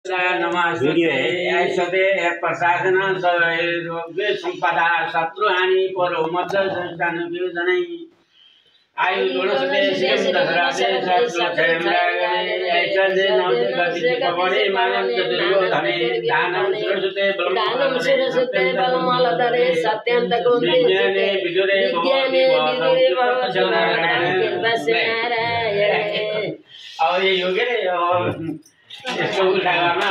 नमस्ते ऐसते प्रसादन संपदा शत्रुहानि परो मध्य संस्थान वियोजनै आयु गुणसते सेम दशराते शत्रु क्षेमरागणे ऐसते नवते गति पवने मानव दुर्योधने दानं सुरसुते बलमलधरे सत्यंत कुंते विज्ञाने विदुरे नारायण और ये योगे यसको उठामा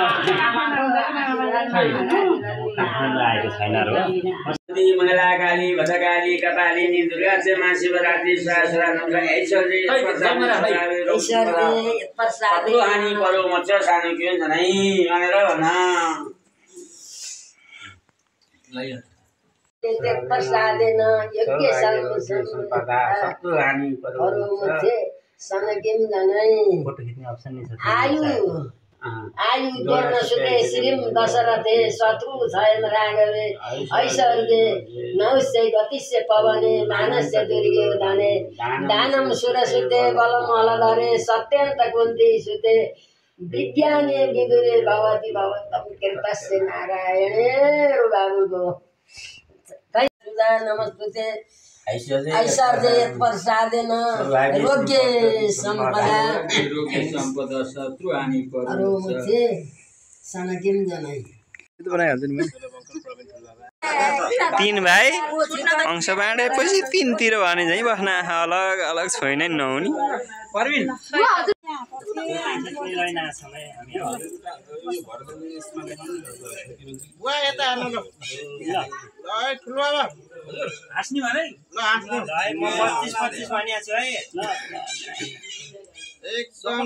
लागेको छैन र मंगलाकाली भद्रकाली कपालिनी दुर्गा क्षमा शिवरात्रि सहस्रा नमः ऐश्वर्य प्रसाद हानि परो मच्छ सानो के जनै भनेर भन्न प्रसादेन यज्ञ सम्पदा शत्रु हानि परो मच्छ सानो के जनै फोटो खिच्ने अप्सन नि छ आयु वर्ण सुते श्रीम दशरथे शत्रु क्षयम राघवे ऐश्वर्य नौस्य गतिस्य पवने मानस्य दुर्योधने दानम सुरसुते बलम अलधरे सत्यंत कुंती सुते विज्ञाने विदुरे भवति भवतम कृतस्य नारायणे बाबुको नमस्ते ऐश्वर्य प्रसादेन रोग्य संपदा शत्रु हानि परो सनकिम जनै तीन भाइ अंश बाँडेपछि तीनतिर भने झै बस्न अलग अलग छैन नि नहुनी परबिन हाँस्ने भने ल हाँस्नु म 25 भनिया छु है एकदम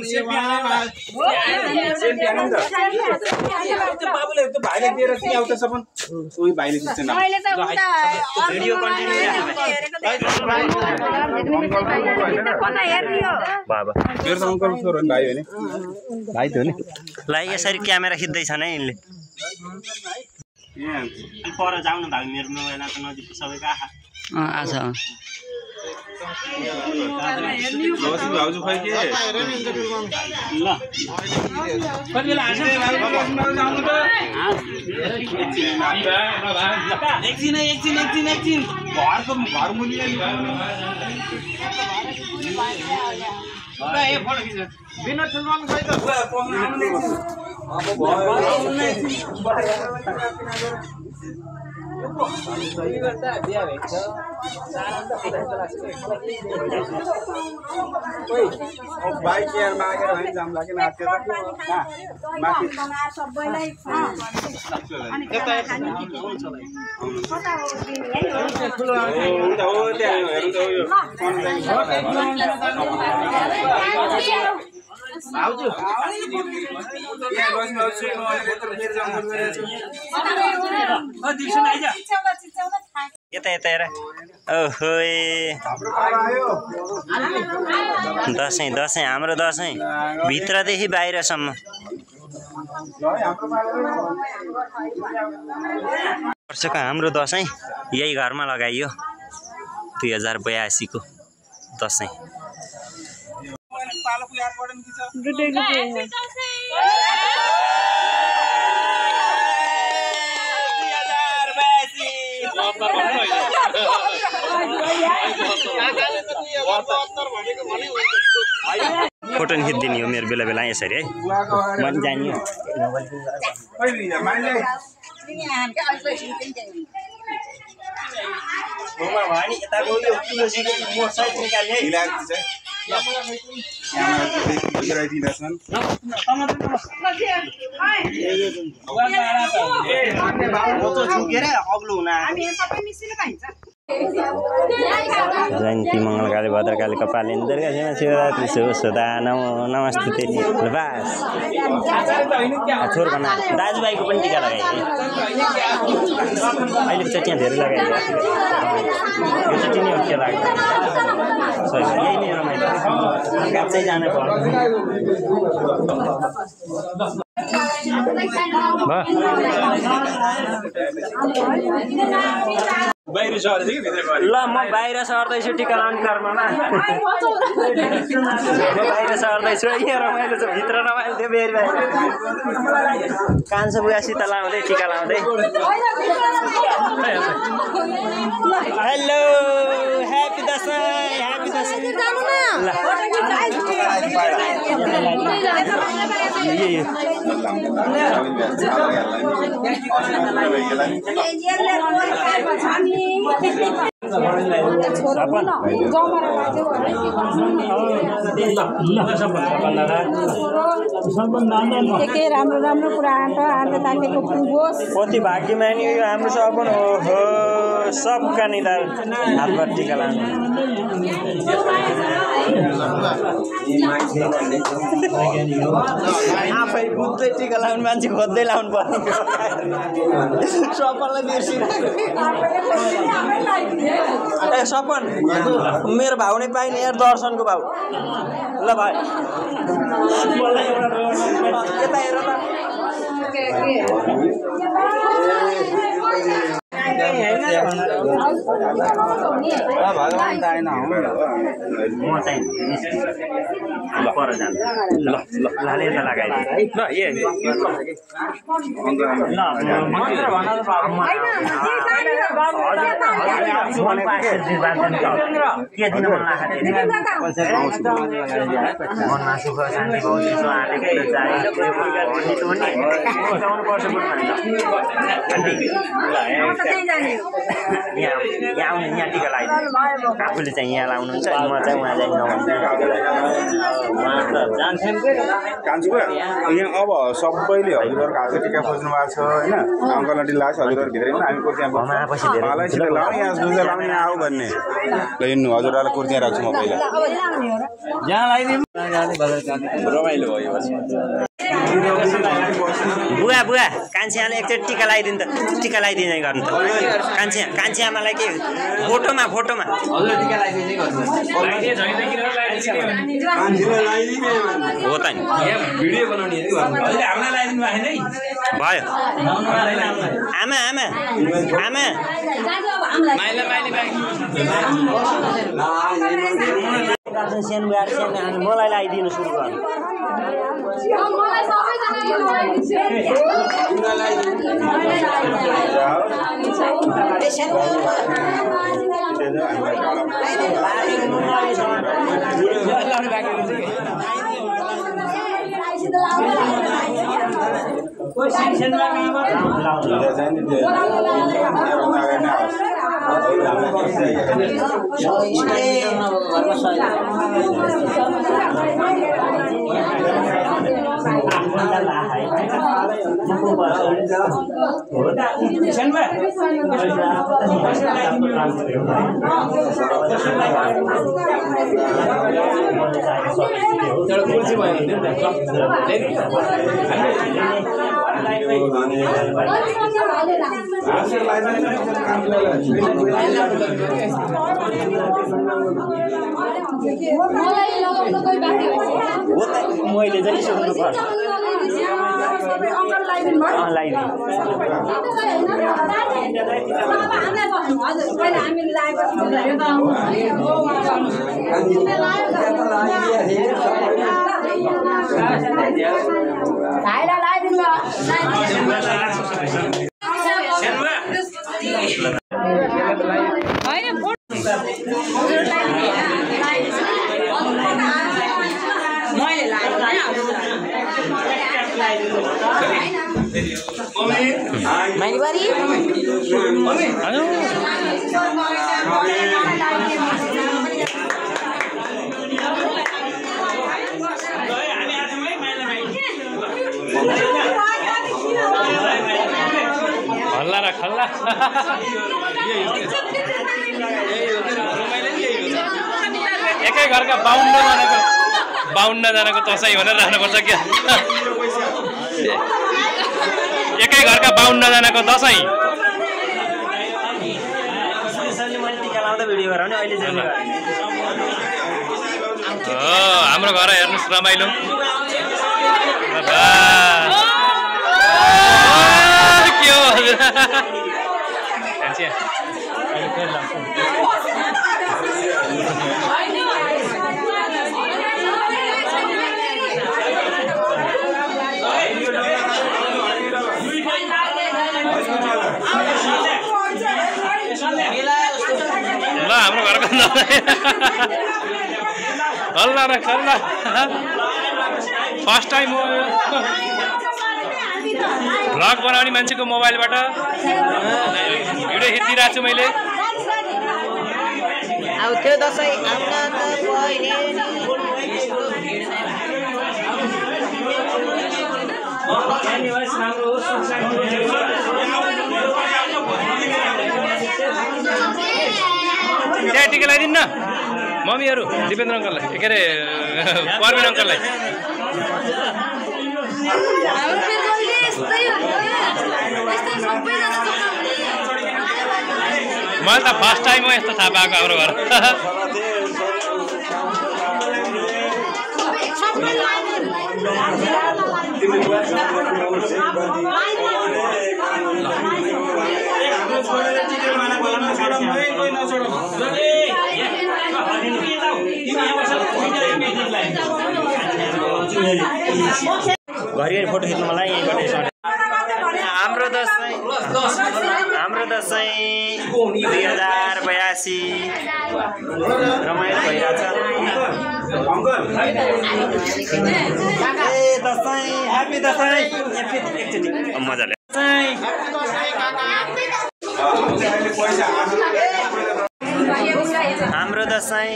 बाबुले त भाइले दिएर के आउँछ सपन सोही भाइले दिन्छ न भिडियो कन्टिन्यू बाबा मेरो त अंकल छोरो नि भाइ हैन भाइ त हो नि लाइ यसरी क्यामेरा खिच्दै छ नि यिनले यहाँ पर जाऊ न भाइ मेरो मोबाइल त नजिक सबैको आहा आछ लसी भाउजू खै के ल कति बेला हाँस्ने जाउनु त एकछिन घरको घर मुनिया ए फोटो खिच्नु बिना ठुलमान खै त बाइक यार मागेर भने जाम लाग्यो नाच्यो त माथि सबैलाई अनि कता ठुलो हो त्यहाँ हेर्नु त यो भाउजू यहाँ बस्नु सुन्नु अनि त्यत्र फेरि जाउँ गरेछु अ दिसन आइज यता यता हेर ओहो दसैँ दसैँ हाम्रो दसैँ भित्रदेखि बाहिरसम्म वर्षको हाम्रो दसैँ यही घरमा लगाइयो 2082 को दसैँ फोटो खिचिदिने हो मेरो बेला बेला यसरी है मन जाने हो जयन्ती मङ्गलकाली भद्रकाली कपालिनी दुर्गा क्षमा शिवरात्रि शुभ सदा नमस्ते बास छोर भन दाजुभाइको पनि टिका लगाए अहिले चाहिँ त्यहाँ धेरै लगाइयो यो चाहिँ तिनी के लाग्छ यही नै रमाइलो चाहिँ जानु पर्छ बाहिर सर्दै कि भित्र गरे ल म बाहिर सर्दैछु टिका लाउने क्रममा म बाहिर सर्दैछु यहाँ रमाइलो छ भित्र रमाइलो थियो बेरी बाहिर कान्छो बुवासित लाउँदै टिका लाउँदै hello happy Dashain happy Dashain के राम्रो राम्रो कुरा आँटा ताकेको पुगोस् कति भाग्यमानी यो हाम्रो सबन ओहो सबका निधार हातबाट टिका लाउने आफै बुझ्दै टिका लाउने मान्छे खोज्दै लाउनु पर्ने सपनलाई बिर्सिरहेको ए सपन मेरो भाउ नै पाइने यार दर्शनको भाउ ल भाइ मलाई यता हेर त भगवान त आएन म चाहिँ पर जान्छ ल ल लाले त लगाइदिए ल ए ल मन्त्र भन त के दिन मन लाग्छ मनमा सुख शान्ति बहुत आँटेको चाहिएको पर्छ यहाँ आउने यहाँ टिका लगाइदिनु आफूले चाहिँ यहाँ लाउनुहुन्छ म चाहिँ उहाँ चाहिँ यहाँ अब सबैले हजुरहरूको हातको टिका खोज्नु भएको छ होइन अङ्कल आन्टी लाग्छ हजुरहरू भित्रै हामी कुर्ती लाउने यहाँ जुजा लाउने यहाँ आऊ भन्ने ल हिँड्नु हजुरहरूलाई कुर्ती राख्छु म पहिला जहाँ लगाइदिनु रमाइलो भयो बुवा बुवा कान्छी आमालाई एकचोटि टिका लगाइदिनु त टिका लगाइदिने गर्नु त कान्छी आमालाई के फोटोमा हो त नि भिडियो बनाउने भयो आमा आमा आमा मलाई लगाइदिनु सुरु गर्नु मैले चाहिँ सुन्नु पर्छ एकै घरका 52 जनाको दसैँ भनेर राख्नुपर्छ क्या एकै घरका 52 जनाको दसैँ हाम्रो घर हेर्नुस् रमाइलो के हो हल्ला र खल्ला फर्स्ट टाइम भ्लग बनाउने मान्छेको मोबाइलबाट भिडियो खिचिरहेको छु मैले। अब त्यो दसैँ आउन त पहिले त्यहाँ टिका लगाइदिनु न मम्मीहरू दिपेन्द्र अङ्कललाई के अरे परवीन अङ्कललाई। मैले त फर्स्ट टाइम हो यस्तो थाहा पाएको हाम्रो घर। घरि फोटो खिच्नु मलाई यहीँबाट। हाम्रो दसैँ 2082 रमाइलो भइरहेछ। दसैँ ह्याप्पी दसैँ मजाले। हाम्रो दसैँ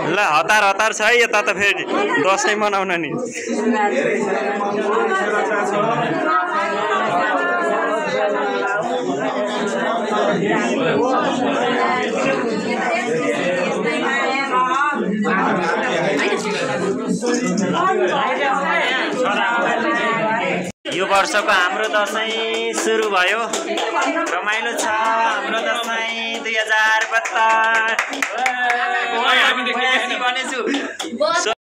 ल हतार छ है यता त फेरि दसैँ मनाउन नि। यो वर्षको हाम्रो दसैँ सुरु भयो। रमाइलो छ हाम्रो दसैँ 2072।